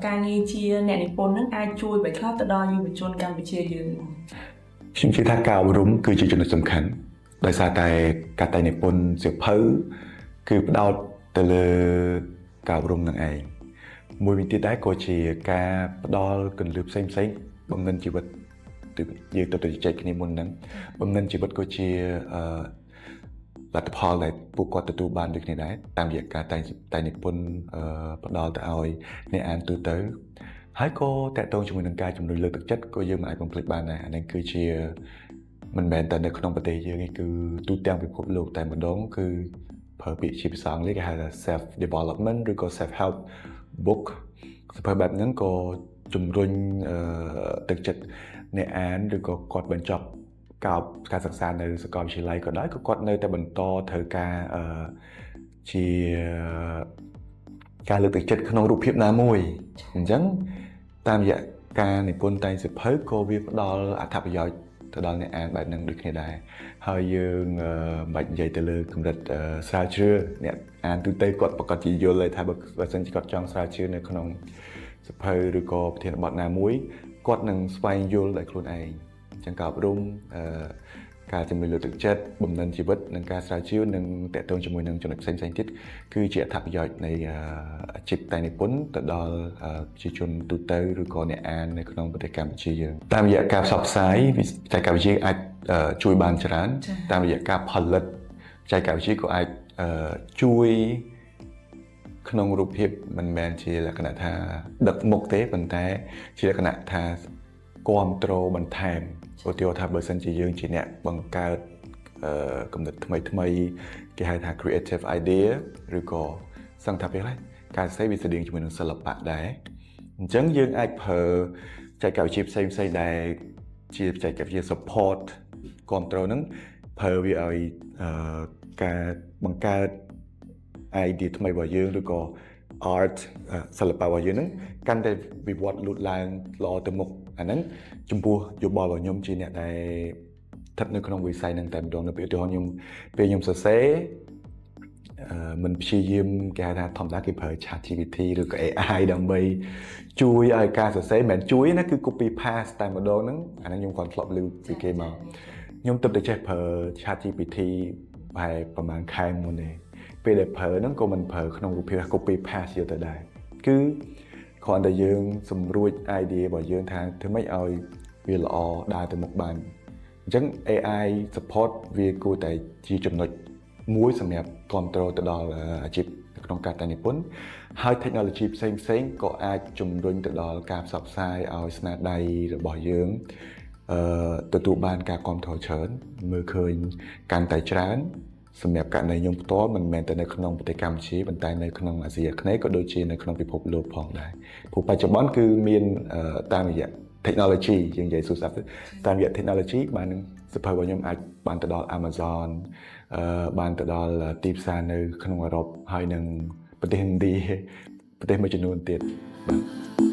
ការងារជាអ្នកនិពន្ធនឹងអាចជួយអ្វីខ្លះទៅដល់យុវជនកម្ពុជាយើង? ខ្ញុំជឿថាការអប់រំគឺជាចំណុចសំខាន់ដោយសារតែការតែងនិពន្ធសៀវភៅគឺផ្ដោតទៅលើការអប់រំនឹងឯងមួយវិញទៀតដែរក៏ជាការផ្ដល់គន្លឹះផ្សេងផ្សេងៗបំណិនជីវិតទើបយើងទៅទៅជជែកគ្នាមុនហ្នឹងបំណិនជីវិតក៏ជាលទ្ធផលដែលពួកគាត់ទទួលបានដូចគ្នាដែរតាមរយៈការតែងនិពន្ធផ្ដល់ទៅឲ្យអ្នកអានទូទៅ ហើយក៏ទាក់ទងជាមួយនឹងការជំរុញលើកទឹកចិត្តក៏យើងមិនអាចបំភ្លេចបានដែរអានេះគឺជាមិនមែនតែនៅក្នុងប្រទេសយើងទេគឺទូទាំងពិភពលោកតែម្ដងគឺប្រើពាក្យជាភាសាអង់គ្លេសគេហៅថា self development ឬក៏ self help book សៀវភៅបែបហ្នឹងក៏ជំរុញទឹកចិត្តអ្នកអានឬក៏គាត់បញ្ចប់កោបការសិក្សានៅសាកលវិទ្យាល័យក៏ដោយក៏គាត់នៅតែបន្តត្រូវការជាការលើកទឹកចិត្តក្នុងរូបភាពណាមួយអញ្ចឹងតាមរយៈការនិពន្ធតែងសៀវភៅក៏វាផ្ដល់អត្ថប្រយោជន៍ទៅដល់អ្នកអានបែបហ្នឹងដូចគ្នាដែរហើយយើងមិនបាច់និយាយទៅលើកម្រិតស្រាវជ្រាវអ្នកអានទូទៅគាត់ប្រាកដជាយល់ហើយថាបើសិនជាគាត់ចង់ស្រាវជ្រាវនៅក្នុងសៀវភៅឬក៏ប្រធានបទណាមួយគាត់នឹងស្វែងយល់ដោយខ្លួនឯងអញ្ចឹងការអប់រំការជំរុញលើកទឹកចិត្តបំណិនជីវិតនិងការស្រាវជ្រាវនិងទាក់ទងជាមួយនឹងចំណុចផ្សេងៗទៀតគឺជាអត្ថប្រយោជន៍នៃអាជីពតែងនិពន្ធទៅដល់ប្រជាជនទូទៅឬក៏អ្នកអាននៅក្នុងប្រទេសកម្ពុជាយើងតាមរយៈការផ្សព្វផ្សាយបច្ចេកវិទ្យាអាចជួយបានច្រើនតាមរយៈការផលិតបច្ចេកវិទ្យាក៏អាចជួយក្នុងរូបភាពមិនមែនជាលក្ខណៈថាដឹកមុខទេប៉ុន្តែជាលក្ខណៈថាគ្រប់គ្រងបន្ថែមឧទាហរណ៍ថាបើសិនជាយើងជាអ្នកបង្កើតគំនិតថ្មីថ្មីគេហៅថា creative idea ឬក៏សឹងថាពេលខ្លះការសរសេរវាស្តៀងជាមួយនឹងសិល្បៈដែរអញ្ចឹងយើងអាចប្រើបច្ចេកវិទ្យាផ្សេងផ្សេងៗដែលជាបច្ចេកវិទ្យា support control ហ្នឹងប្រើវាឲ្យការបង្កើត idea ថ្មីរបស់យើងឬក៏ art សិល្បៈរបស់យើងហ្នឹងកាន់តែវិវត្តលូតឡើងល្អទៅមុខអាហ្នឹងចំពោះយោបល់របស់ខ្ញុំជាអ្នកដែលស្ថិតនៅក្នុងវិស័យហ្នឹងតែម្ដងនៅពេលឧទាហរណ៍ខ្ញុំពេលខ្ញុំសរសេរមិនព្យាយាមគេហៅថាធម្មតាគេប្រើ ChatGPT ឬក៏ AI ដើម្បីជួយឲ្យការសរសេរមិនមែនជួយណាគឺ copy paste តែម្ដងហ្នឹងអាហ្នឹងខ្ញុំគ្រាន់ធ្លាប់ឮពីគេមកខ្ញុំទើបតែចេះប្រើ ChatGPT ប្រហែលប្រហែលខែមុនទេពេលដែលប្រើហ្នឹងក៏មិនប្រើក្នុងរូបភាព copy paste យកទៅដែរគឺគ្រាន់តែយើងសម្រួច idea របស់យើងថាធ្វើម៉េចឲ្យវាល្អដើរទៅមុខបានអញ្ចឹង AI support វាគួរតែជាចំណុចមួយសម្រាប់ control ទៅដល់អាជីពនៅក្នុងការតែងនិពន្ធហើយ technology ផ្សេងផ្សេងៗក៏អាចជំរុញទៅដល់ការផ្សព្វផ្សាយឲ្យស្នាដៃរបស់យើងទទួលបានការគ្រប់គ្រងច្រើនមើលឃើញកាន់តែច្រើនសម្រាប់ករណីខ្ញុំផ្ទាល់មិនមែនតែនៅក្នុងប្រទេសកម្ពុជាប៉ុន្តែនៅក្នុងអាស៊ីអាគ្នេយ៍ក៏ដូចជានៅក្នុងពិភពលោកផងដែរព្រោះបច្ចុប្បន្នគឺមានតាមរយៈ technology យើងនិយាយសួរស្ដាប់ទៅតាមរយៈ technology បាននឹងសៀវភៅរបស់ខ្ញុំអាចបានទៅដល់ Amazon បានទៅដល់ទីផ្សារនៅក្នុងអឺរ៉ុបហើយនិងប្រទេសឥណ្ឌាប្រទេសមួយចំនួនទៀតបាទ។